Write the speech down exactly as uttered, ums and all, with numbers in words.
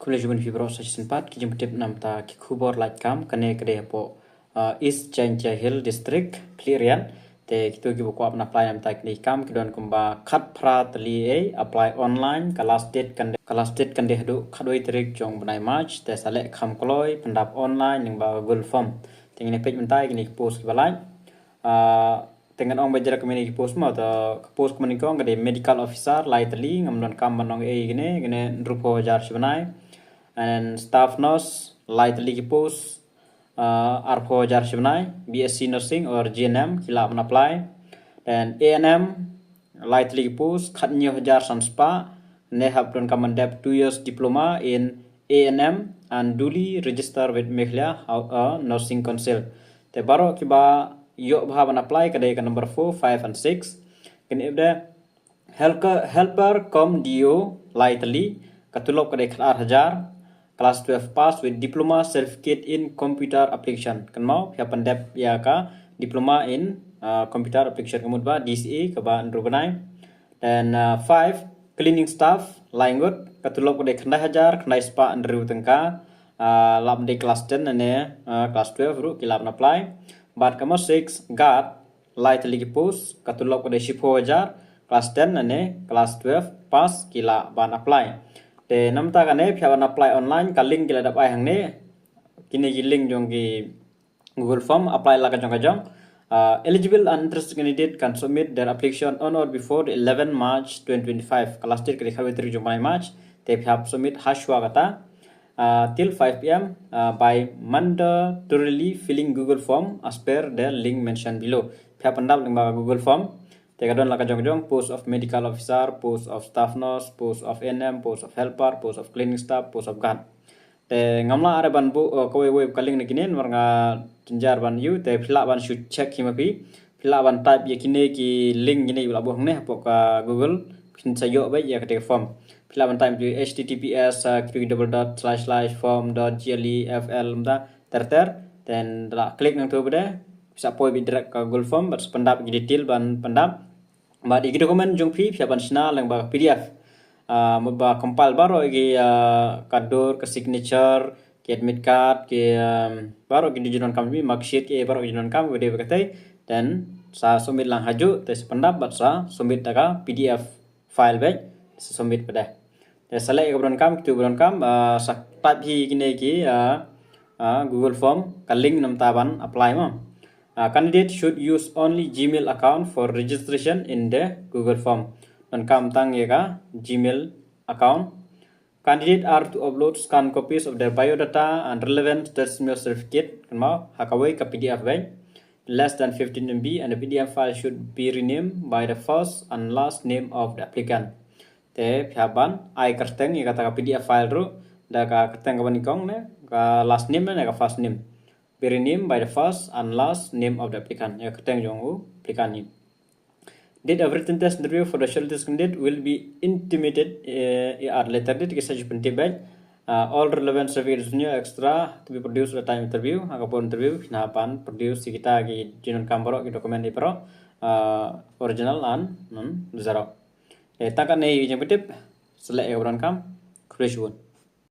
Khublei shibun ïa phi baroh sa shisien pat ki jingpyntip namar ki khubor lait kam. Kane ka dei hapoh, uh, East Jaintia Hills District, Khliehriat. Te kito kiba kwah ban apply namar kine ki kam ki don kumba khatphra tylli. Apply online, ka last date kan dei, ka last date kan dei haduh khatwei tarik jong bnai March. Te sa leh kham kloi pyndap online lyngba Google Form. Te ngin peit mynta kine ki post kiba lait. Uh, te ngan ong ba jrek kine ki post mo, te ka post kaba nyngkong ka dei medical officer, lai tylli, ngam donkam ban ong ei kine, kine hynriewphew hajar shi bnai. And then staff nurse, lai tylli ki post, uh, arphew hajar shi bnai, B S C nursing or G N M ki lah ban apply. Then A N M, lai tylli ki post, khathynñiew hajar san spah, ne hap donkam ban dep two years diploma in A N M and duly register with Meghalaya, uh, Nursing Council. Te baroh kiba ïoh bha ban apply ka dei ka number four, five and six. Kane de helper, helper cum D O, lai tylli, ka tulop ka dei khatar hajar, class twelve pass with diploma certificate in computer application. Kynmaw, phi hap ban dep ïa ka diploma in, uh, computer application, ka mut ba D C A kaba hynriew bnai. Then, uh, five, cleaning staff, lai ngut, ka tulop ka dei khyndai hajar khyndai spah hynriew tyngka, uh, lah ban dei class ten ne, uh, class twelve ruh ki lah ban apply. Bad ka mo six, guard, lai tylli ki post, ka tulop ka dei shiphew hajar, class ten ne class twelve pass ki lah ban apply. Te namar kane phi hap ban apply online, ka link ki la dep ai hangne. Kine ki link jong ki Google Form, apply la ka jong ka jong. Uh, eligible and interested candidate can submit their application on or before the eleventh March twenty twenty-five. Ka last date ka dei khatwei tarik jong bnai March. Te phi hap submit ha shuwa kata, uh, till five P M, uh, by mandatorily filling Google Form as per the link mentioned below. Phi hap pyndap lyngba Google Form. Te ka don la ka jong jong, post of medical officer, post of staff nurse, post of A N M, post of helper, post of cleaning staff, post of guard. Te ngam lah re ban buh, uh, kawei kawei ka link na kine namar nga jynjar ban ïoh, te phi lah ban shu check hi ma phi. Phi lah ban type ïa kine ki link kine ba la buh hangne hapoh ka Google, phin sa ïoh beit ïa kata ka form. Phi lah ban type ïa H T T P S, uh, Q double dot slash slash form dot G L E F L mynta ter ter. Then la click nangto bad phi sa poi beit direct ka Google Form bad sa pyndap ki detail ban pyndap. Bad ïa ki document jong phi phi hap ban shna lyngba ka P D F. Ah, mut ba compile baroh ïa ki, ah, ka dur, ka signature, ki admit card, ki, um, baroh ki jingdonkam jong phi, mark sheet, ki baroh ki jingdonkam, video ba katei. Then sa submit lang hajuh, te sa pyndap bad sa submit da ka P D F file beit, sa submit pat de. Te sa leh ïa kaba donkam, kito ba donkam, ah, sa type hi kine ki, ah, ah, Google Form, ka link namar ban apply mo. Uh, candidate should use only Gmail account for registration in the Google Form. Donkam tang ïa ka Gmail account. Candidate are to upload scanned copies of their biodata and relevant testimonial certificate, kynmaw, ha kawei ka P D F beit, less than fifteen M B, and the P D F file should be renamed by the first and last name of the applicant. Te phi hap ban ai kyrteng ïa kata ka P D F file ruh da ka kyrteng kaba nyngkong ne ka last name ne ka first name. Be renamed by the first and last name of the applicant. Ïa kyrteng jong u applicant hi. Date of written test interview for the shortlisted candidate will be intimated, eh, at later date, ki sa ju pyntip beit. Uh, all relevant certificates extra to be produced at the time interview. Ha ka por interview phin hap ban produce ïa kita ki jingdonkam baroh, ki document baroh, uh, original and, hmm, xerox. Eh, tang katne ïa ki jingpyntip, sa leh ïa kaba donkam. Khublei shibun.